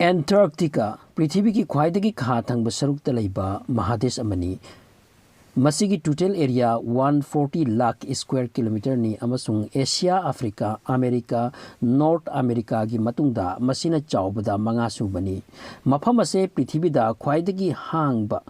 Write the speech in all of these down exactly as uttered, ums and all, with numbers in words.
ꯑꯦꯟꯇꯥꯔꯛꯇꯤꯀꯥ ꯄ꯭ꯔꯤꯊꯤꯕꯤꯒꯤ ꯈ꯭ꯋꯥꯏꯗꯒꯤ ꯈꯥ ꯊꯪꯕ ꯁꯔꯨꯛꯇ ꯂꯩꯕ ꯃꯍꯥꯗꯦꯁ ꯑꯃꯅꯤ꯫ ꯃꯁꯤꯒꯤ total area one forty lakh square kilometerꯅꯤ ꯑꯃꯁꯨꯡ ꯑꯦꯁꯤꯌꯥ, ꯑꯐ꯭ꯔꯤꯀꯥ, ꯑꯃꯦꯔꯤꯀꯥ, ꯅꯣꯔꯠ ꯑꯃꯦꯔꯤꯀꯥꯒꯤ ꯃꯇꯨꯡꯗ ꯃꯁꯤꯅ ꯆꯥꯎꯕꯗ ꯃꯉꯥ ꯁꯨꯕꯅꯤ꯫ ꯃꯐꯝ ꯑꯁꯦ ꯄ꯭ꯔꯤꯊꯤꯕꯤꯗ ꯈ꯭ꯋꯥꯏꯗꯒꯤ ꯍꯥꯡꯕ,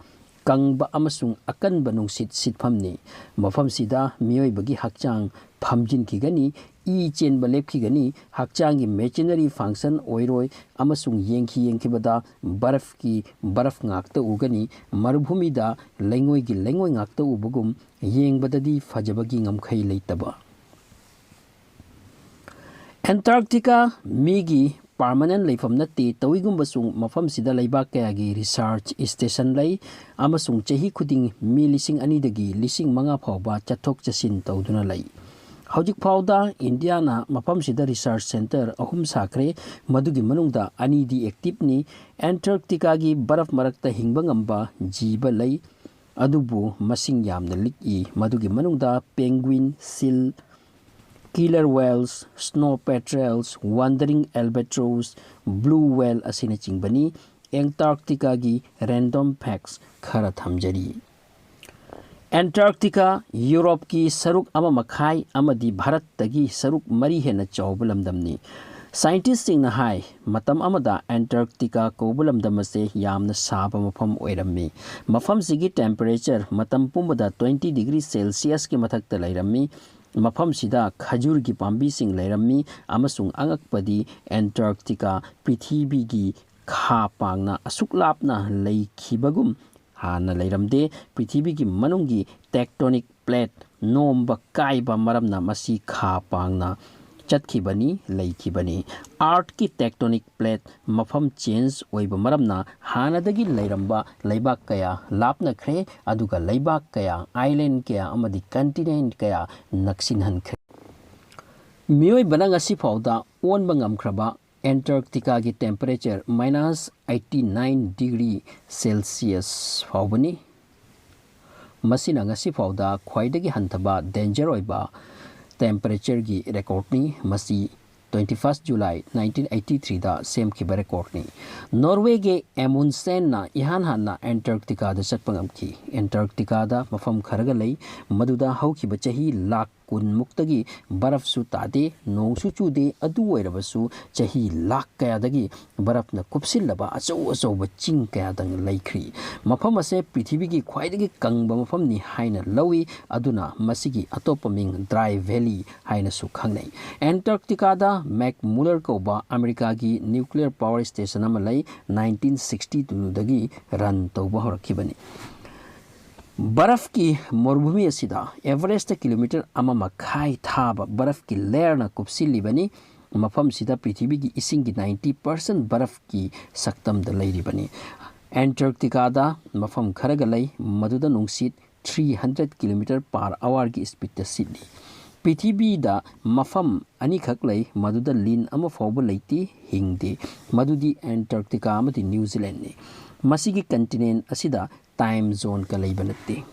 ꯀꯪꯕ ꯑꯃꯁꯨꯡ ꯑꯀꯟꯕ ꯅꯨꯡꯁꯤꯠ ꯁꯤꯠꯐꯝꯅꯤ꯫ ꯃꯐꯝꯁꯤꯗ ꯃꯤꯑꯣꯏꯕꯒꯤ ꯍꯛꯆꯥꯡ ꯐꯝꯖꯤꯟꯈꯤꯒꯅꯤ, ꯏ ꯆꯦꯟꯕ ꯂꯦꯞꯈꯤꯒꯅꯤ, ꯍꯛꯆꯥꯡꯒꯤ machinery function ꯑꯣꯏꯔꯣꯏ ꯑꯃꯁꯨꯡ ꯌꯦꯡꯈꯤ ꯌꯦꯡꯈꯤꯕꯗ ꯕꯔꯐꯀꯤ ꯕꯔꯐ ꯉꯥꯛꯇ ꯎꯒꯅꯤ꯫ ꯃꯔꯨꯚꯨꯃꯤꯗ ꯂꯩꯉꯣꯏꯒꯤ ꯂꯩꯉꯣꯏ ꯉꯥꯛꯇ ꯎꯕꯒꯨꯝ ꯌꯦꯡꯕꯗꯗꯤ ꯐꯖꯕꯒꯤ ꯉꯝꯈꯩ ꯂꯩꯇꯕ꯫ ꯑꯦꯟꯇꯥꯔꯛꯇꯤꯀꯥ ꯃꯤꯒꯤ permanent ꯂꯩꯐꯝ ꯅꯠꯇꯦ꯫ ꯇꯧꯏꯒꯨꯝꯕꯁꯨ ꯃꯐꯝꯁꯤꯗ ꯂꯩꯕꯥꯛ ꯀꯌꯥꯒꯤ research station ꯂꯩ ꯑꯃꯁꯨꯡ ꯆꯍꯤ ꯈꯨꯗꯤꯡ ꯃꯤ ꯂꯤꯁꯤꯡ ꯑꯅꯤꯗꯒꯤ ꯂꯤꯁꯤꯡ ꯃꯉꯥ ꯐꯥꯎꯕ ꯆꯠꯊꯣꯛ ꯆꯠꯁꯤꯟ ꯇꯧꯗꯨꯅ ꯂꯩ꯫ ꯍꯧꯖꯤꯛ ꯐꯥꯎꯗ ꯏꯟꯗꯤꯌꯥꯅ ꯃꯐꯝꯁꯤꯗ research center ꯑꯍꯨꯝ ꯁꯥꯈ꯭ꯔꯦ꯫ ꯃꯗꯨꯒꯤ ꯃꯅꯨꯡꯗ ꯑꯅꯤꯗꯤ activeꯅꯤ꯫ ꯑꯦꯟꯇꯥꯔꯛꯇꯤꯀꯥꯒꯤ ꯕꯔꯐ ꯃꯔꯛꯇ ꯍꯤꯡꯕ ꯉꯝꯕ ꯖꯤꯕ ꯂꯩ, ꯑꯗꯨꯕꯨ ꯃꯁꯤꯡ ꯌꯥꯝꯅ ꯂꯤꯛꯏ꯫ ꯃꯗꯨꯒꯤ ꯃꯅꯨꯡꯗ penguin, seal, killer whales, snow petrels, wandering albatross, blue whale ꯑꯁꯤꯅꯆꯤꯡꯕꯅꯤ꯫ ꯑꯦꯟꯇꯥꯔꯛꯇꯤꯀꯥꯒꯤ random facts ꯈꯔ ꯊꯝꯖꯔꯤ꯫ ꯑꯦꯟꯇꯥꯔꯛꯇꯤꯀꯥ ꯌꯨꯔꯣꯞꯀꯤ ꯁꯔꯨꯛ ꯑꯃ ꯃꯈꯥꯏ ꯑꯃꯗꯤ ꯚꯥꯔꯠꯇꯒꯤ ꯁꯔꯨꯛ ꯃꯔꯤ ꯍꯦꯟꯅ ꯆꯥꯎꯕ ꯂꯝꯗꯝꯅꯤ꯫ Scientistꯁꯤꯡꯅ ꯍꯥꯏ, ꯃꯇꯝ ꯑꯃꯗ ꯑꯦꯟꯇꯥꯔꯛꯇꯤꯀꯥ ꯀꯧꯕ ꯂꯝꯗꯝ ꯑꯁꯦ ꯌꯥꯝꯅ ꯁꯥꯕ ꯃꯐꯝ ꯑꯣꯏꯔꯝꯃꯤ꯫ ꯃꯐꯝꯁꯤꯒꯤ temperature ꯃꯇꯝ ꯄꯨꯝꯕꯗ twenty degree Celsiusꯀꯤ ꯃꯊꯛꯇ ꯂꯩꯔꯝꯃꯤ꯫ ꯃꯐꯝꯁꯤꯗ ꯈꯖꯨꯔꯒꯤ ꯄꯥꯝꯕꯤꯁꯤꯡ ꯂꯩꯔꯝꯃꯤ ꯑꯃꯁꯨꯡ ꯑꯉꯛꯄꯗꯤ ꯑꯦꯟꯇꯥꯔꯛꯇꯤꯀꯥ ꯄ꯭ꯔꯤꯊꯤꯕꯤꯒꯤ ꯈꯥ ꯄꯥꯡꯅ ꯑꯁꯨꯛ ꯂꯥꯞꯅ ꯂꯩꯈꯤꯕꯒꯨꯝ ꯍꯥꯟꯅ ꯂꯩꯔꯝꯗꯦ꯫ ꯄ꯭ꯔꯤꯊꯤꯕꯤꯒꯤ ꯃꯅꯨꯡꯒꯤ tectonic plate ꯅꯣꯝꯕ ꯀꯥꯏꯕ ꯃꯔꯝꯅ ꯃꯁꯤ ꯈꯥ ꯄꯥꯡꯅ ꯆꯠꯈꯤꯕꯅꯤ, ꯂꯩꯈꯤꯕꯅꯤ꯫ Earthꯀꯤ tectonic plate ꯃꯐꯝ change ꯑꯣꯏꯕ ꯃꯔꯝꯅ ꯍꯥꯟꯅꯗꯒꯤ ꯂꯩꯔꯝꯕ ꯂꯩꯕꯥꯛ ꯀꯌꯥ ꯂꯥꯞꯅꯈ꯭ꯔꯦ, ꯑꯗꯨꯒ ꯂꯩꯕꯥꯛ ꯀꯌꯥ, island ꯀꯌꯥ ꯑꯃꯗꯤ continent ꯀꯌꯥ ꯅꯛꯁꯤꯟꯍꯟꯈ꯭ꯔꯦ꯫ ꯃꯤꯑꯣꯏꯕꯅ ꯉꯁꯤ ꯐꯥꯎꯗ ꯑꯣꯟꯕ ꯉꯝꯈ꯭ꯔꯕ ꯑꯦꯟꯇꯥꯔꯛꯇꯤꯀꯥꯒꯤ temperature minus eighty nine degree Celsius ꯐꯥꯎꯕꯅꯤ꯫ ꯃꯁꯤꯅ ꯉꯁꯤ ꯐꯥꯎꯗ ꯈ꯭ꯋꯥꯏꯗꯒꯤ ꯍꯟꯊꯕ danger ꯑꯣꯏꯕ temperatureꯒꯤ recordꯅꯤ꯫ ꯃꯁꯤ twenty first July nineteen eighty threeꯗ ꯁꯦꯝꯈꯤꯕ ꯔꯦꯀꯣꯔꯗꯅꯤ꯫ ꯅꯣꯔꯋꯦꯒꯤ ꯑꯦꯃꯨꯟꯁꯦꯟꯅ ꯏꯍꯥꯟ ꯍꯥꯟꯅ ꯑꯦꯟꯇꯥꯔꯛꯇꯤꯀꯥꯗ ꯆꯠꯄ ꯉꯝꯈꯤ꯫ ꯑꯦꯟꯇꯥꯔꯛꯇꯤꯀꯥꯗ ꯃꯐꯝ ꯈꯔꯒ ꯂꯩ, ꯃꯗꯨꯗ ꯍꯧꯈꯤꯕ ꯆꯍꯤ ꯂꯥꯛ ꯀꯨꯟꯃꯨꯛꯇꯒꯤ ꯕꯔꯐꯁꯨ ꯇꯥꯗꯦ, ꯅꯣꯡꯁꯨ ꯆꯨꯗꯦ꯫ ꯑꯗꯨ ꯑꯣꯏꯔꯕꯁꯨ ꯆꯍꯤ ꯂꯥꯛ ꯀꯌꯥꯗꯒꯤ ꯕꯔꯐꯅ ꯀꯨꯞꯁꯤꯜꯂꯕ ꯑꯆꯧ ꯑꯆꯧꯕ ꯆꯤꯡ ꯀꯌꯥꯗꯪ ꯂꯩꯈ꯭ꯔꯤ꯫ ꯃꯐꯝ ꯑꯁꯦ ꯄ꯭ꯔꯤꯊꯤꯕꯤꯒꯤ ꯈ꯭ꯋꯥꯏꯗꯒꯤ ꯀꯪꯕ ꯃꯐꯝꯅꯤ ꯍꯥꯏꯅ ꯂꯧꯏ, ꯑꯗꯨꯅ ꯃꯁꯤꯒꯤ ꯑꯇꯣꯞꯄ ꯃꯤꯡ ꯗ꯭ꯔꯥꯏ ꯚꯦꯂꯤ ꯍꯥꯏꯅꯁꯨ ꯈꯪꯅꯩ꯫ ꯑꯦꯟꯇꯥꯔꯛꯇꯤꯀꯥꯗ ꯃꯦꯛꯃꯨꯂꯔ ꯀꯧꯕ ꯑꯃꯦꯔꯤꯀꯥꯒꯤ ꯅ꯭ꯌꯨꯀ꯭ꯂꯤꯌꯔ ꯄꯥꯋꯔ ꯁ꯭ꯇꯦꯁꯟ ꯑꯃ ꯂꯩ, ꯅꯥꯏꯟꯇꯤꯟ ꯁꯤꯛꯁꯇꯤ ꯇꯨꯗꯒꯤ ꯔꯟ ꯇꯧꯕ ꯍꯧꯔꯛꯈꯤꯕꯅꯤ꯫ ꯕꯔꯐꯀꯤ ꯃꯔꯨꯚꯨꯃꯤ ꯑꯁꯤꯗ ꯑꯦꯚꯔꯦꯁꯇ ꯀꯤꯂꯣꯃꯤꯇꯔ ꯑꯃ ꯃꯈꯥꯏ ꯊꯥꯕ ꯕꯔꯐꯀꯤ ꯂꯦꯌꯔꯅ ꯀꯨꯞꯁꯤꯜꯂꯤꯕꯅꯤ꯫ ꯃꯐꯝꯁꯤꯗ ꯄ꯭ꯔꯤꯊꯤꯕꯤꯒꯤ ꯏꯁꯤꯡꯒꯤ ꯅꯥꯏꯟꯇꯤ ꯄꯥꯔꯁꯦꯟ ꯕꯔꯐꯀꯤ ꯁꯛꯇꯝꯗ ꯂꯩꯔꯤꯕꯅꯤ꯫ ꯑꯦꯟꯇꯥꯔꯛꯇꯤꯀꯥꯗ ꯃꯐꯝ ꯈꯔꯒ ꯂꯩ, ꯃꯗꯨꯗ ꯅꯨꯡꯁꯤꯠ ꯊ꯭ꯔꯤ ꯍꯟꯗ꯭ꯔꯦꯠ ꯀꯤꯂꯣꯃꯤꯇꯔ ꯄꯥꯔ ꯑꯋꯥꯔꯒꯤ ꯁ꯭ꯄꯤꯗꯇ ꯁꯤꯠꯂꯤ꯫ ꯄ꯭ꯔꯤꯊꯤꯕꯤꯗ ꯃꯐꯝ ꯑꯅꯤꯈꯛ ꯂꯩ, ꯃꯗꯨꯗ ꯂꯤꯟ ꯑꯃ ꯐꯥꯎꯕ ꯂꯩꯇꯦ, ꯍꯤꯡꯗꯦ꯫ ꯃꯗꯨꯗꯤ ꯑꯦꯟꯇꯥꯔꯛꯇꯤꯀꯥ ꯑꯃꯗꯤ ꯅ꯭ꯌꯨ ꯖꯤꯂꯦꯟꯅꯤ꯫ ꯃꯁꯤꯒꯤ ꯀꯟꯇꯤꯅꯦꯟ ꯑꯁꯤꯗ ꯇꯥꯏꯝ ꯖꯣꯟꯒ ꯂꯩꯕ ꯅꯠꯇꯦ꯫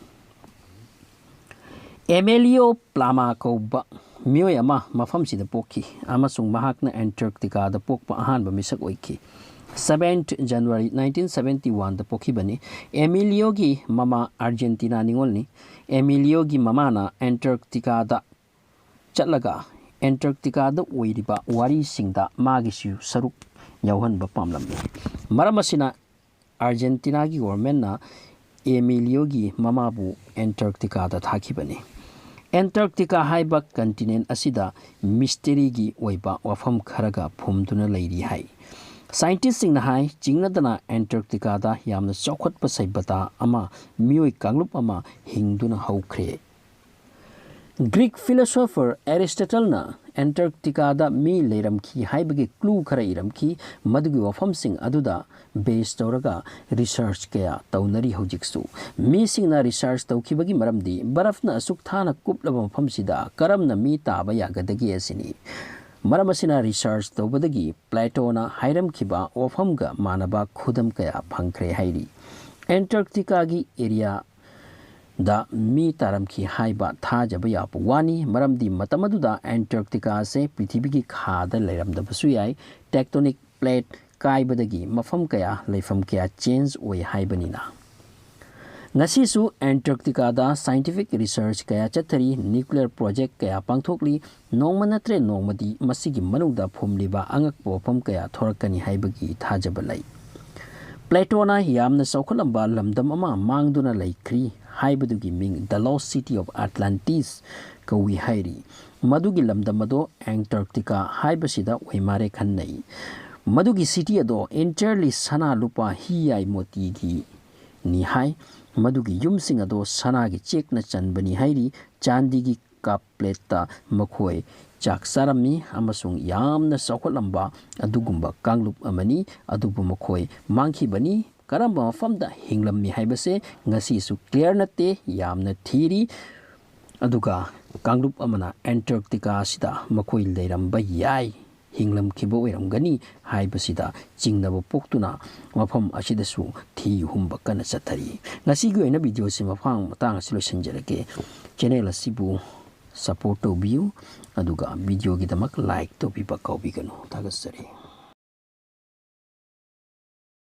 ꯑꯦꯃꯦꯂꯤꯌꯣ ꯄ꯭ꯂꯥꯃꯥ ꯀꯧꯕ ꯃꯤꯑꯣꯏ ꯑꯃ ꯃꯐꯝꯁꯤꯗ ꯄꯣꯛꯈꯤ ꯑꯃꯁꯨꯡ ꯃꯍꯥꯛꯅ ꯑꯦꯟꯇꯥꯔꯛꯇꯤꯀꯥꯗ ꯄꯣꯛꯄ ꯑꯍꯥꯟꯕ ꯃꯤꯁꯛ ꯑꯣꯏꯈꯤ꯫ Seventh January nineteen seventy oneꯗ ꯄꯣꯛꯈꯤꯕꯅꯤ꯫ ꯑꯦꯃꯤꯂꯤꯌꯣꯒꯤ ꯃꯃꯥ ꯑꯥꯔꯖꯦꯟꯇꯤꯅꯥ ꯅꯤꯉꯣꯜꯅꯤ꯫ ꯑꯦꯃꯤꯂꯤꯌꯣꯒꯤ ꯃꯃꯥꯅ ꯑꯦꯟꯇꯥꯔꯛꯇꯤꯀꯥꯗ ꯆꯠꯂꯒ ꯑꯦꯟꯇꯥꯔꯛꯇꯤꯀꯥꯗ ꯑꯣꯏꯔꯤꯕ ꯋꯥꯔꯤꯁꯤꯡꯗ ꯃꯥꯒꯤꯁꯨ ꯁꯔꯨꯛ ꯌꯥꯎꯍꯟꯕ ꯄꯥꯝꯂꯝꯃꯤ꯫ ꯃꯔꯝ ꯑꯁꯤꯅ, ꯑꯥꯔꯖꯦꯟꯇꯤꯅꯥꯒꯤ ꯒꯣꯚꯔꯟꯃꯦꯟꯠꯅ ꯑꯦꯃꯤꯂꯤꯌꯣꯒꯤ ꯃꯃꯥꯕꯨ ꯑꯦꯟꯇꯥꯔꯛꯇꯤꯀꯥꯗ ꯊꯥꯈꯤꯕꯅꯤ꯫ ꯑꯦꯟꯇꯥꯔꯛꯇꯤꯀꯥ ꯍꯥꯏꯕ ꯀꯟꯇꯤꯅꯦꯟ ꯑꯁꯤꯗ ꯃꯤꯁꯇꯦꯔꯤꯒꯤ ꯑꯣꯏꯕ ꯋꯥꯐꯝ ꯈꯔꯒ ꯐꯨꯝꯗꯨꯅ ꯂꯩꯔꯤ ꯍꯥꯏ꯫ ꯁꯥꯏꯟꯇꯤꯁꯁꯤꯡꯅ ꯍꯥꯏ, ꯆꯤꯡꯅꯗꯅ ꯑꯦꯟꯇꯥꯔꯛꯇꯤꯀꯥꯗ ꯌꯥꯝꯅ ꯆꯥꯎꯈꯠꯄ ꯁꯩꯕꯇꯥ ꯑꯃ, ꯃꯤꯑꯣꯏ ꯀꯥꯡꯂꯨꯞ ꯑꯃ ꯍꯤꯡꯗꯨꯅ ꯍꯧꯈ꯭ꯔꯦ꯫ ꯒ꯭ꯔꯤꯛ ꯐꯤꯂꯣꯁꯣꯐꯔ ꯑꯦꯔꯤꯁꯇꯣꯇꯜꯅ ꯑꯦꯟꯇꯥꯔꯛꯇꯤꯀꯥꯗ ꯃꯤ ꯂꯩꯔꯝꯈꯤ ꯍꯥꯏꯕꯒꯤ ꯀ꯭ꯂꯨ ꯈꯔ ꯏꯔꯝꯈꯤ꯫ ꯃꯗꯨꯒꯤ ꯋꯥꯐꯝꯁꯤꯡ ꯑꯗꯨꯗ ꯕꯦꯖ ꯇꯧꯔꯒ ꯔꯤꯁꯔꯆ ꯀꯌꯥ ꯇꯧꯅꯔꯤ ꯍꯧꯖꯤꯛꯁꯨ꯫ ꯃꯤꯁꯤꯡꯅ ꯔꯤꯁꯔꯆ ꯇꯧꯈꯤꯕꯒꯤ ꯃꯔꯝꯗꯤ ꯕꯔꯐꯅ ꯑꯁꯨꯛ ꯊꯥꯅ ꯀꯨꯞꯂꯕ ꯃꯐꯝꯁꯤꯗ ꯀꯔꯝꯅ ꯃꯤ ꯇꯥꯕ ꯌꯥꯒꯗꯒꯦ ꯑꯁꯤꯅꯤ꯫ ꯃꯔꯝ ꯑꯁꯤꯅ, ꯔꯤꯁꯔꯆ ꯇꯧꯕꯗꯒꯤ ꯄ꯭ꯂꯦꯇꯣꯅ ꯍꯥꯏꯔꯝꯈꯤꯕ ꯋꯥꯐꯝꯒ ꯃꯥꯟꯅꯕ ꯈꯨꯗꯝ ꯀꯌꯥ ꯐꯪꯈ꯭ꯔꯦ ꯍꯥꯏꯔꯤ꯫ ꯑꯦꯟꯇꯥꯔꯛꯇꯤꯀꯥꯒꯤ ꯑꯦꯔꯤꯌꯥ ꯗ ꯃꯤ ꯇꯥꯔꯝꯈꯤ ꯍꯥꯏꯕ ꯊꯥꯖꯕ ꯌꯥꯕ ꯋꯥꯅꯤ꯫ ꯃꯔꯝꯗꯤ ꯃꯇꯝ ꯑꯗꯨꯗ Antarctica ꯑꯁꯦ ꯄ꯭ꯔꯤꯊꯤꯕꯤꯒꯤ ꯈꯥꯗ ꯂꯩꯔꯝꯗꯕꯁꯨ ꯌꯥꯏ꯫ Tectonic plate ꯀꯥꯏꯕꯗꯒꯤ ꯃꯐꯝ ꯀꯌꯥ, ꯂꯩꯐꯝ ꯀꯌꯥ change ꯑꯣꯏ ꯍꯥꯏꯕꯅꯤꯅ꯫ ꯉꯁꯤꯁꯨ Antarctica ꯗ scientific research ꯀꯌꯥ ꯆꯠꯊꯔꯤ, nuclear project ꯀꯌꯥ ꯄꯥꯡꯊꯣꯛꯂꯤ꯫ ꯅꯣꯡꯃ ꯅꯠꯇ꯭ꯔꯦ ꯅꯣꯡꯃꯗꯤ ꯃꯁꯤꯒꯤ ꯃꯅꯨꯡꯗ ꯐꯨꯝꯂꯤꯕ ꯑꯉꯛꯄ ꯋꯥꯐꯝ ꯀꯌꯥ ꯊꯣꯔꯛꯀꯅꯤ ꯍꯥꯏꯕꯒꯤ ꯊꯥꯖꯕ ꯂꯩ꯫ Plato ꯅ ꯌꯥꯝꯅ ꯆꯥꯎꯈꯠꯂꯝꯕ ꯂꯝꯗꯝ ꯑꯃ ꯃꯥꯡꯗꯨꯅ ꯂꯩꯈ꯭ꯔꯤ ꯍꯥꯏꯕꯗꯨꯒꯤ ꯃꯤꯡ The Lost City of Atlantis ꯀꯧꯏ ꯍꯥꯏꯔꯤ꯫ ꯃꯗꯨꯒꯤ ꯂꯝꯗꯝ ꯑꯗꯣ Antarctica ꯍꯥꯏꯕꯁꯤꯗ ꯑꯣꯏꯃꯥꯔꯦ ꯈꯟꯅꯩ꯫ ꯃꯗꯨꯒꯤ city ꯑꯗꯣ entirely ꯁꯅꯥ, ꯂꯨꯄꯥ, ꯍꯤ, ꯌꯥꯏ, ꯃꯣꯇꯤꯒꯤꯅꯤ ꯍꯥꯏ꯫ ꯃꯗꯨꯒꯤ ꯌꯨꯝꯁꯤꯡ ꯑꯗꯣ ꯁꯅꯥꯒꯤ ꯆꯦꯛꯅ ꯆꯟꯕꯅꯤ ꯍꯥꯏꯔꯤ꯫ ꯆꯥꯟꯗꯤꯒꯤ cup plate ꯇ ꯃꯈꯣꯏ ꯆꯥꯛ ꯆꯥꯔꯝꯃꯤ ꯑꯃꯁꯨꯡ ꯌꯥꯝꯅ ꯆꯥꯎꯈꯠꯂꯝꯕ ꯑꯗꯨꯒꯨꯝꯕ ꯀꯥꯡꯂꯨꯞ ꯑꯃꯅꯤ꯫ ꯑꯗꯨꯕꯨ ꯃꯈꯣꯏ ꯃꯥꯡꯈꯤꯕꯅꯤ꯫ ꯀꯔꯝꯕ ꯃꯐꯝꯗ ꯍꯤꯡꯂꯝꯃꯤ ꯍꯥꯏꯕꯁꯦ ꯉꯁꯤꯁꯨ clear ꯅꯠꯇꯦ, ꯌꯥꯝꯅ ꯊꯤꯔꯤ꯫ ꯑꯗꯨꯒ ꯀꯥꯡꯂꯨꯞ ꯑꯃꯅ Antarctica ꯑꯁꯤꯗ ꯃꯈꯣꯏ ꯂꯩꯔꯝꯕ ꯌꯥꯏ, ꯍꯤꯡꯂꯝꯈꯤꯕ ꯑꯣꯏꯔꯝꯒꯅꯤ ꯍꯥꯏꯕꯁꯤꯗ ꯆꯤꯡꯅꯕ ꯄꯣꯛꯇꯨꯅ ꯃꯐꯝ ꯑꯁꯤꯗꯁꯨ ꯊꯤ ꯍꯨꯝꯕ ꯀꯟꯅ ꯆꯠꯊꯔꯤ꯫ ꯉꯁꯤꯒꯤ ꯑꯣꯏꯅ video ꯁꯤ ꯃꯐꯝ ꯃꯇꯥꯡ ꯑꯁꯤ ꯂꯣꯏꯁꯤꯟꯖꯔꯒꯦ꯫ Channel ꯑꯁꯤꯕꯨ support ꯇꯧꯕꯤꯌꯨ, ꯑꯗꯨꯒ video ꯒꯤꯗꯃꯛ like ꯇꯧꯕꯤꯕ ꯀꯥꯎꯕꯤꯒꯅꯨ꯫ ꯊꯥꯒꯠꯆꯔꯤ꯫